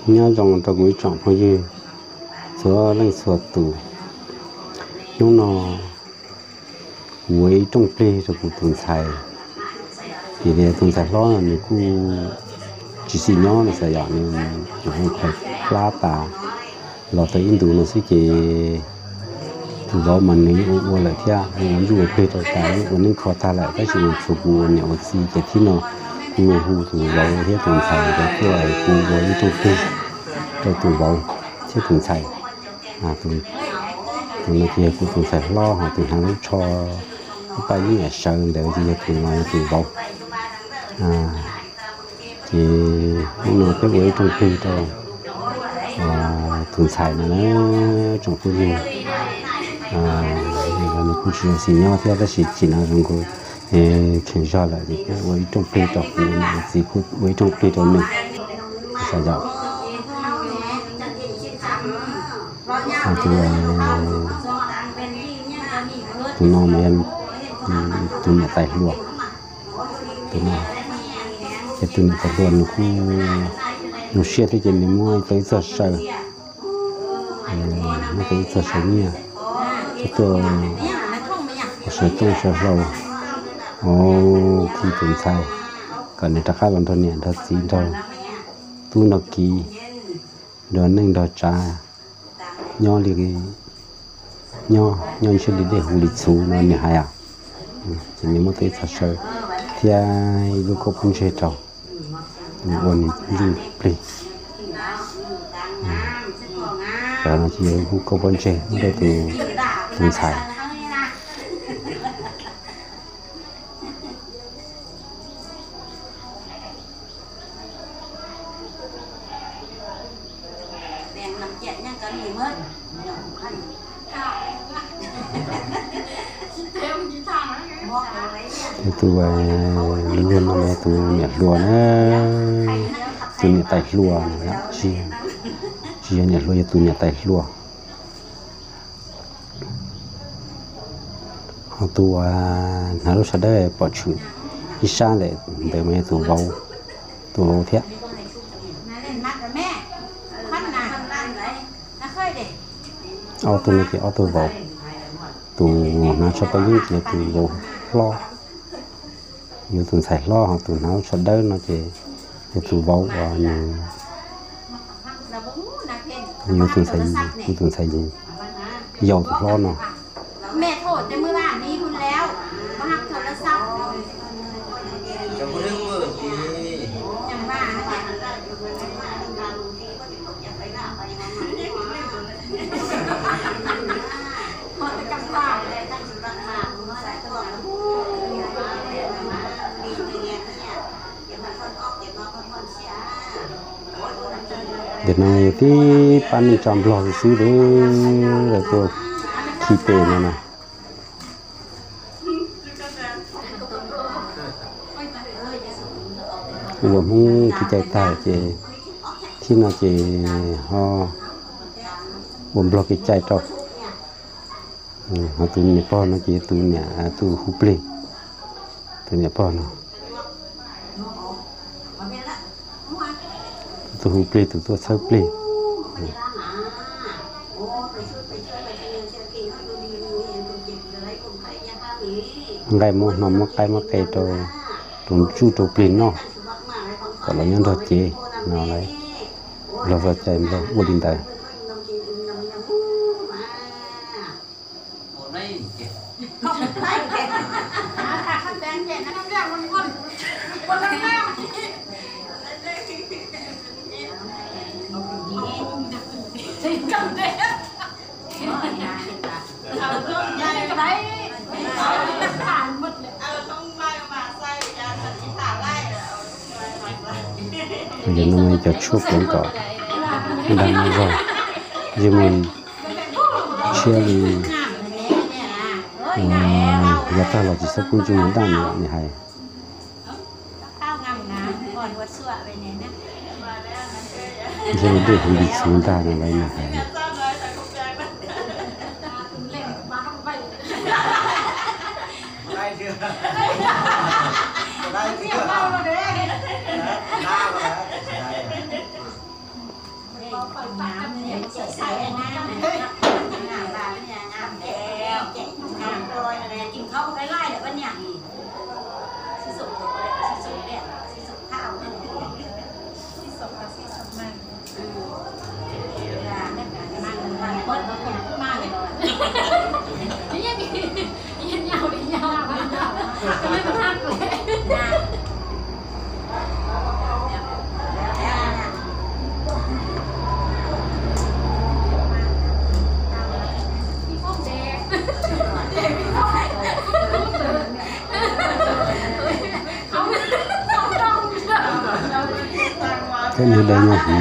Nyob zoo rau kuv ib tsoom phooj ywg txhua leej txhua tus. Hnub no kuv ua ib rooj plig rau kuv tus ntxhais, vim tias tus ntxhais hlob no nws kuj tsis xis nyob no xav yom, nws nyuam qhuav plab tas los tau ib ntus no xwb ces tus vauv mas nws yeej ua ua lawm thiab, nws ua ntsuj ua plig rau tas, yeej ua neeb kho tag lawm, tab sis mas tshuav kuv ua niam ua txiv ces thiab no kuv hu tus vauv thiab tus ntxhais rau tuaj es kuv ua ib rooj plig rau tus vauv thiab tus ntxhais. Tus no ces yog kuv tus ntxhais hlob, ho tus hnav lub tsho, lub paj yeeb yam sawv ntawd ces yog tus no yog tus vauv. Ces hnub no peb ua ib rooj plig rau tus ntxhais no na, tsoom phooj ywg. Nws kuj tsis xis nyob thiab tab sis tsim no zoo nkaus kheev zog lawm ces peb ua ib rooj plig rau kuv, txiv kuj ua ib rooj plig rau nws. Xav yom, tus, tus no mas yog tus niam tais hluas, tus no ces tus niam tais hluas nws kuj zoo siab thiab ces nws muab tau ib txoj saw, muab tau ib txoj saw nyiaj coj tuaj ua saw tooj saw hlau, ua khi tus ntxhais kom nws rov qab los nrog niam nrog txiv nrog tub nrog kiv nrog neej nrog tsav nyob li, nyob nyob ntshiab li dej huv li txhuv no nws hais. Ces nws muab tau ib txoj saw thiab ib lub kauj pob ntseg rau, nws ua nws ntsuj plig. Cov no ces yog ib lub kauj pob ntseg muab rau tus ntxhais. Tus, luag no yog tus niam hluas na, tus niam tais hluas no, tsis yog niam hluas, yog tus niam tais hluas. Ho tus uas hnav lub tsho dawb pom tshwm ib sab ntawm ntawd mas yog tus vauv, tus vauv thiab. Ob tug no ces ob tug vauv, tus hnav tsho paj yeeb ces yog tus vauv hlob, yog tus ntxhais hlob, ho tus hnav tsho dawb no ces yog tus vauv uas nws, yog tus ntxhais, yog tus ntxhais yau tus hlob no. Ntawm no yog tib pab neej tsa Nplog xwb xwb lawv tuaj khi pes no na. Ua Hmoob kev cai tag ces, thiab no ces ho ua Nplog kev cai rau. Ho tus niam pog no ces yog tus niam, tus hu plig, tus niam pog no, tus hu plig, tus tuaj txhawb plig. Nqaij muab hno, muab qaib muab qe rau, rau ntsuj rau plig noj, kom los nyob nrog cev no lawm. Nplog txoj cai Nplog ua li ntawd. Yog no cov tshuaj pleev kom dag no zog, yeej muaj tshiab li, yav tag los tsis txhob pub ntsej muag daj no nws hais. Ntsej muag dej huv li txhuv ntag no lawv nws hais. Thiab nws dai nyob hauv.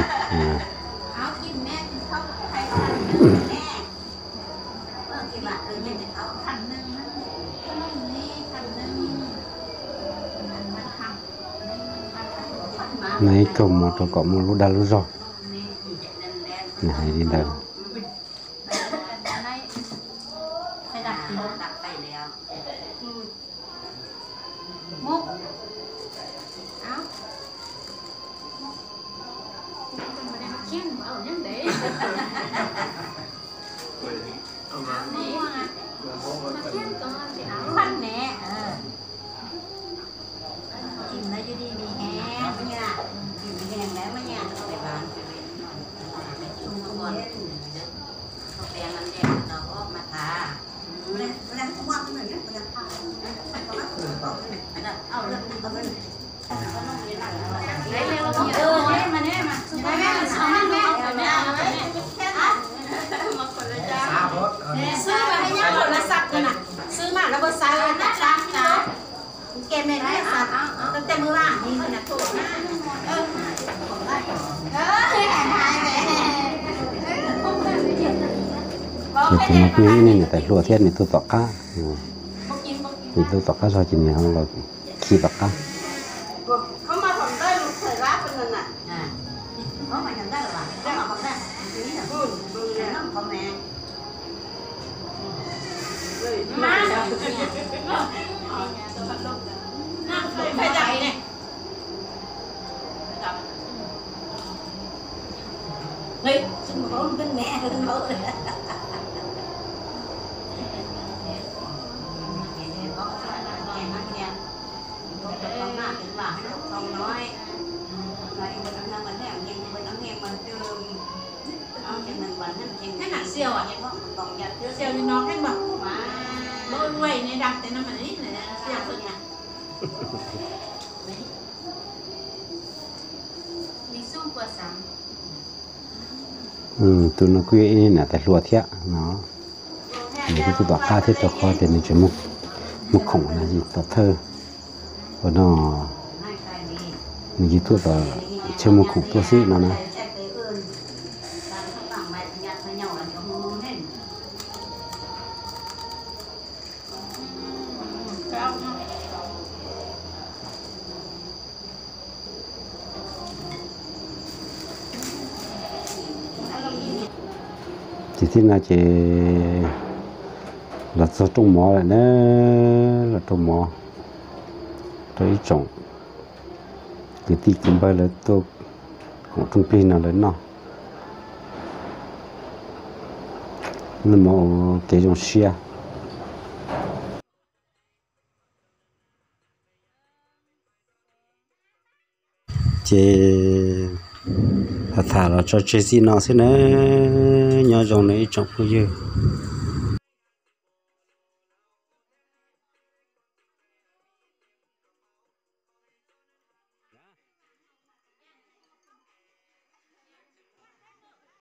Noj ib kaug mov rau kom muaj lub dag lub zog. Nws hais li ntawd. Xwb mas hais nyob rau lawv xav na, xwb mas lawv puas xav, xav, xav, ke me lawv xav, tej mwb vaj ni na. Ces tus no kuj yog ib niag niam tais hluas thiab, nws tuaj tom qab, nws tuaj tom qab zog ces nws los khi tom qab. Tus no kuj yog ib niam tais hluas thiab no, nws kuj tuaj tom qab thiab rau qhov tias nws tseem muaj khoom na, yog tom thawj ua no, nws yog tuaj tom chaw muag khoom tuaj xwb no na. Ces txij no ces los txog rooj mov lawm na, los rooj mov rau ib tsoom kwv tij kwv npawg lawv tuaj koom rooj plig no lawv noj, noj mov ua kev zoo siab. Ces tham tham los tso tseg txij no xwb na. Nyob zoo na ib tsoom phooj ywg.